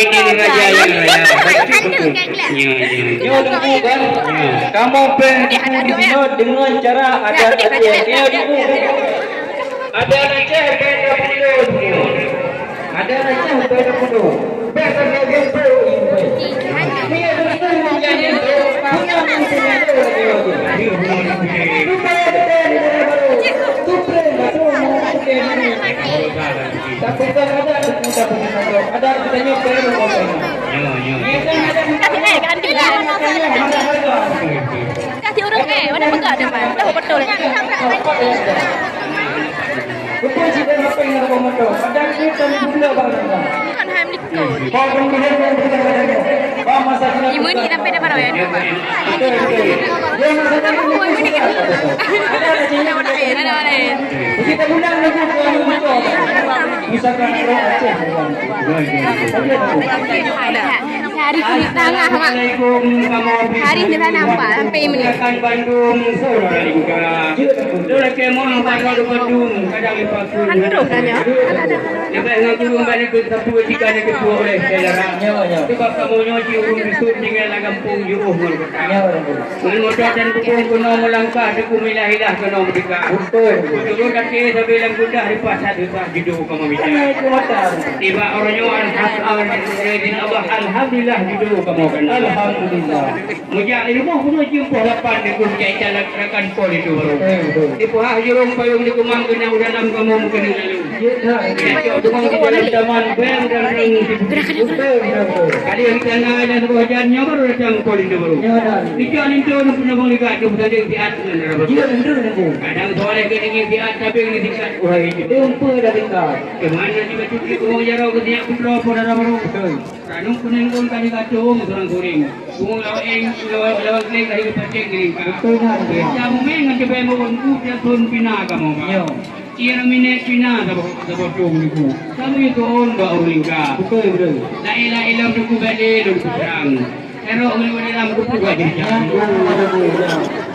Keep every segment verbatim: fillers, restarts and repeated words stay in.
Ini raja yang raya. Baik, cukup. Ya, ya. Nyoe Teungku kan? Ya. Kamoe peuhah Teungku di sinoe dengan cara adat Aceh. Nyoe Teungku. Adat Aceh beda pula. Adat Aceh beda pula. Beda pula. Ni ada tu yang itu. Punya mungkin ada lagi. Supaya kita di dalam baru. Supaya baru. Tapi kan ada tu kita punya. Ada kita nyoba. Ya, ya. Kasih urut eh, mana pegang dia, Pak? Dah betul. Bukan hai melikot. Ibu ni sampai dah baru ya? Ibu ni. Mana, mana? Kita pulang dulu ke Aceh. Hari di tengah, Mak. Hari di sana, Pak. Sampai ini. Bandung, saudara lingka. Lelaki mau angkat roda Bandung, kadang lepas pun. Hantu tanya. Lepas dengan turun balik ke satu, jika ada ketua oleh saudara. Sebab kamu nyoji urung dusun tinggal dalam gampung, jauh ngon kota. Ngon motor dan bubung keunoe meulangkah, Teungku milah-ilah keunoe meudesya. Beutôi. Turun kaki sambil lam gundah, lepas satu tak juduk kamu mita. Tiba orang nyoe alhas-, al-, Allah, alhamdulillah juduk kamu kan. Alhamdulillah. Meujak di rumoh keunoe jeuem poh lapan Teungku meujak itan rakan pol itu baru. Betul, betul. Di poh jurong payong di keumang keunan u dalam kamoe meukeunong lalu. Ya, dah. Ya, cok, di dalam taman, bang dan reng. Betul, betul, betul. Kali yang kita na dan boh jan nyoe baru datang pol itu baru. Ya, dah. Di cok linto pun abang ligat tu tadi siat dengan darah baru. Ya, betul, betul. Kadang soal ke tinggi siat tapi ini siat. Wah, itu. Dia lupa dah tinggal. Kemana juga cuti keuhong jarau ke siap putra pun darah baru. Betul. Ranub kunéng pun ka jigatong surang-suring. Bungo lawang, lawang, lawang kunéng ka jipacéng di lingka. Betul, nah, betul. Beuca mumeng ngon ceubai meu'un ku piasun pina kamoe, Pak. Yo. Iya na minèt pina saboh, saboh thôn niku. Kamoe jitu'on bak ureueng lingka. Betul, betul. Laén-laén lom Teungku bèk lé lôn peutrang. Erok ngon ureueng dalam kupu bak jih. Ya, ya, ya, ya.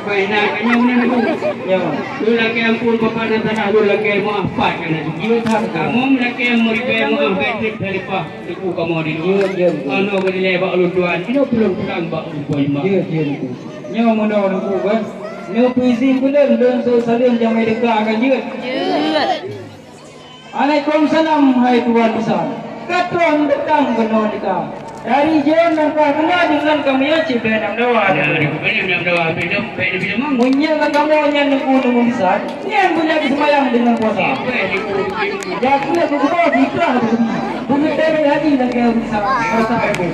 Baik, nah, kanyang meunan, Bu. Ya. Lôn lakèe ampôn, Bapak, na salah lôn lakèe meu'ah pat keu aneuk. Iya, Pak. Kamoe lakèe meuribèe meu'ah bèk trép khalifah. Teungku kamoe di jeuet, jeuet. Ano keudilèe bak ulôn tuan, inoe ulôn pulang bak ulôn tuan, Mak. Jeuet, jeuet, Teungku. Nyoe meunoe Teungku kan. Nyoe peuizin keu lôn, lôn sôk saleuem jamèe deuka kan jeuet. Jeuet. Alaikumsalam, hai Tuan Bisan. Ka troh datang keunoe deuka. Dari jeuem nyang ka keunoe deungon kamoe cit bèk nam dawa. Ya, di bukan nam dawa, bèk nam, bèk nam, bèk nam. Meunyoe ka kamoe nyan Teungku, Teungku Bisan. Nyan beuna geuseumayang deungon puasa. Jak keuneuk keu geuboh jiprah beugeudi. Beuneuh teurimong haji lagèe ureueng sa-, rasa ibu.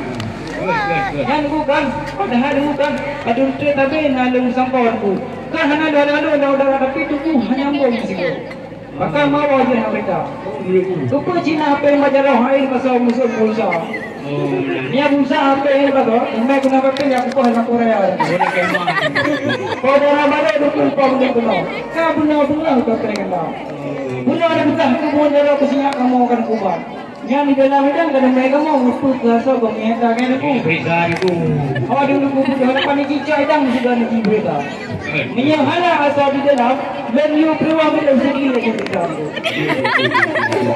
Nyan bukan, padahai bukan, padum trép tabé na lôn sangkon bu. Kan hana lôn-lôn na udara tapi tuboh hana ambong sigoe. Bahkan mawa jih Amerika. Keupeue Cina péng bajaroh hai pasal musoh pulsa. Oh, benar. Nya pulsa H P yang bagus, sampai guna H P yang kukuh sama Korea. Boleh kemah. Kau darah baru dukung kau boleh kena. Kau benar-benar kau kena kena. Benar ada betah kebun darah kesinyak kamu akan kubat. Yang di dalam idang kada mai kamu ngupu ke asal kau menyatakan aku. Berita itu. Kau ada ngupu ke hadapan ni cicak idang sudah ni berita. Meunyoe hana asa di dalam, lôn yue peuluwang bidang segi lagèe bidang.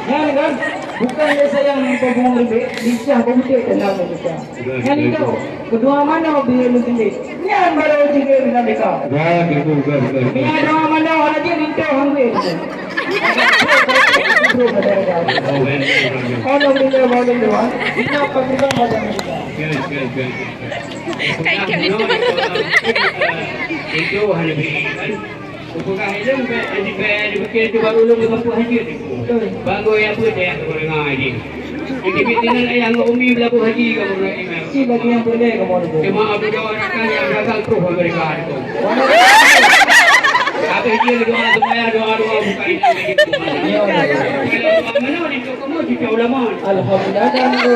Nyan kan, bukan lé sayang ngon peubueng leubeh, lincah beubeutek dalam leuka. Nyan itu, keudua manoe bie lôn teuntèe. Nyan baru jigé bidang leuka. Wah, betul, betul, betul. Meunyoe dua manoe hana jeuet linto hana bie. Kalau bila mau dua, kita apa kita mau dua. Good, good, good. Kain kèm linto. Linto hana bie. Peugah ileueng bèk, bèk, bèk, bèk, tu baru lôn meusampoe haji tu. Betul. Bang Goi apa dah aku dengar ni. Jadi, bitinan ayah ngon umi belabuh haji kamu nak ingat. Si bagi yang boleh kamu ada. Cuma Abdul Gawar akan yang gagal terus mereka tu. Habis dia doa semaya, doa, doa buka ini. Ya, ya. Kalau doa mana di toko mau cuci ulama. Alhamdulillah, kan, tu.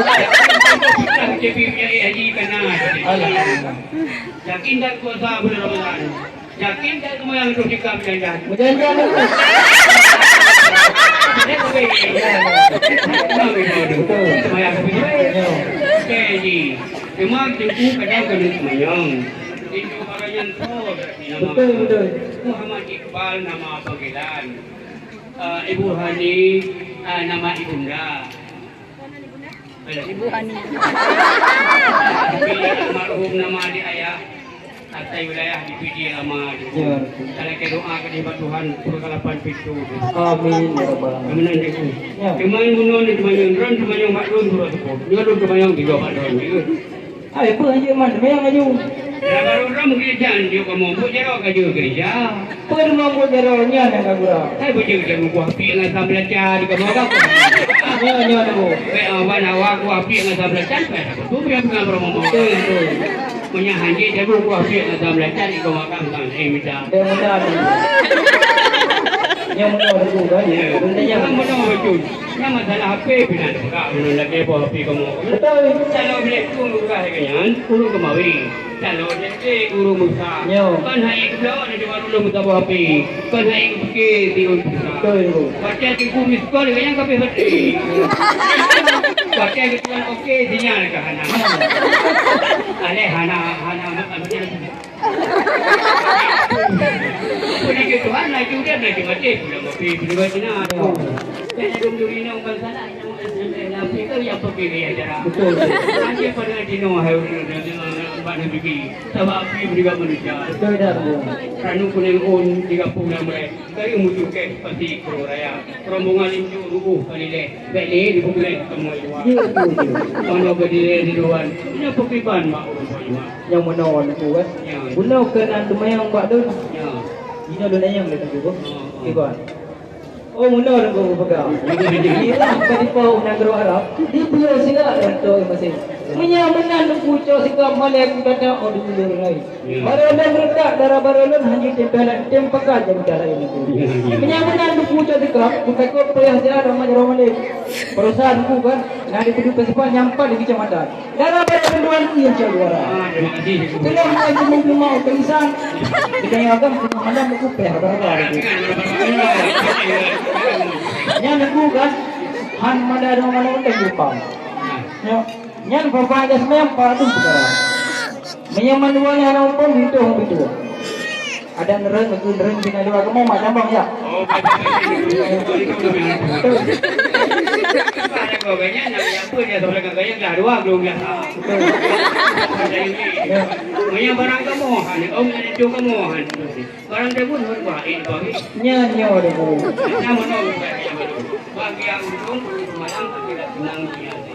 Kita jadi haji kena. Alhamdulillah. Yakin tak puasa bulan Ramadan? Yakin tak semuanya untuk kita berjanjian? Berjanjian itu. Betul. Semuanya betul. Ya. Okey, ji. Cuma Teungku kadang kena semayang. Itu orang yang tahu. Betul, betul. Muhammad Iqbal nama panggilan. Eh, Ibu Hani, eh, nama ibunda. Ibu Hani. Almarhum nama adik ayah. Atai wilayah di P D L Ama. Ya. Talakée doa keu nibak Tuhan, peureukah lapan pintoe. Amin, ya rabbal alamin. Kemudian jaku. Ya. Teumanyong bunoe ni teumanyong, droe teumanyong bak droe, droe teupot. Nyoe droe teumanyong tiga bak droe. Hai, peue hana man, teumanyong laju. Dah baru droe meugeurija, jok kamoe, buet jaroe ka jeuet geurija. Peue teuma buet jaroe nyan nyang ka gura? Hai, buet jaroe mukuah piek ngon asam belacan di kamoe ka. Nyoe, nyoe, nyoe. Bèk awan awak kuah piek ngon asam belacan, bèk takot. Tu biar pengawa promo. Betul, betul. Meunyo hanjeuet jago kuah piek ngon asam belacan, iko makan kan, eh, mita. Dia mudah tu. Yang mudah tu kan? Ya. Benda yang Yang mudah betul. Nyang masalah H P pih na teupeugah, ulôn lagèe boh H P kamoe. Betul. Taloe bilék tu murah lagèe nyan, ureueng keumawe. Taloe bilék ureueng meusa. Nyo. Kon hai keubloe na cuma ulôn meusaboh H P. Kon hai keupike si ureueng meusa. Betul, Teungku. Watèe Teungku miss call lagèe nyan ka abéh bateri. Watèe geutuan oke, sinyal ka hana. Alèh hana, hana, hana. Peue lagèe Tuhan, laju dan laju maté, pulang api, pulang Cina. Ya. Dan laju duri nong bangsa lain, nyang S M S, api tu yang pergi ke acara. Betul. Hanya pada dino, hai, bak Nabi, sabab api juga manusia. Betul dah, betul. Ranu kuning un, tiga puluh enam raya. Kayu mutu keh, pasti kru raya. Rombongan linju rubuh kali leh. Bèk lé di bumoe kamoe dua. Ya, betul, betul. Manoe berdiri di luar. Ina peukiban mak ureueng tua. Nyang meunoe Teungku kan. Ya. Bunoe keu nan teumanyong bak lôn. Ya. Inoe lôn anyong lé Teungku. Oh, oh. Kiban. Oh, meunoe Teungku peugah. Ilah ka dipo u nanggroe Arab, dipeue sira lôn toe masih. Meunyo meunan Teungku cok sikap malèe ku datang, oh, di ulôn laén. Ya. Barô lôn meurutak, dara barô lôn hana tem pakat jadi dara ilmu. Ya, ya. Meunyo meunan Teungku cok sikap, ku takot payah sira dan majaroe malèe. Perusahaan ku kan, na dipeuduek festival nyang pat di kecamatan. Dara barô lôn dua nyan cok juara. Ah, terima kasih. Keunoe mulai jeumu-jeumu tulisan. Kita yang agam tengah malam aku payah barang-barang. Nyan aku kan, han mada dong malam utai jumpa. Ya. Nyan papa ada sembilan puluh tu sekarang. Meunyo mandua nyan hana umpung, bintoh bintoh. Ada nereng, aku nereng, bina dua kamoe mak tambang ya. Oh, baik, baik, baik. Betul. Ada kau banyak nak yang apa dia sebelah kat gaya dah dua belum biasa. Betul. Ya. Meunyo barang kamoe, han, om ada tu kamoe, han. Barang dia pun buat baik, baik. Nyan nyoe dia. Nama nama bagi yang untung, malam kita tenang dia.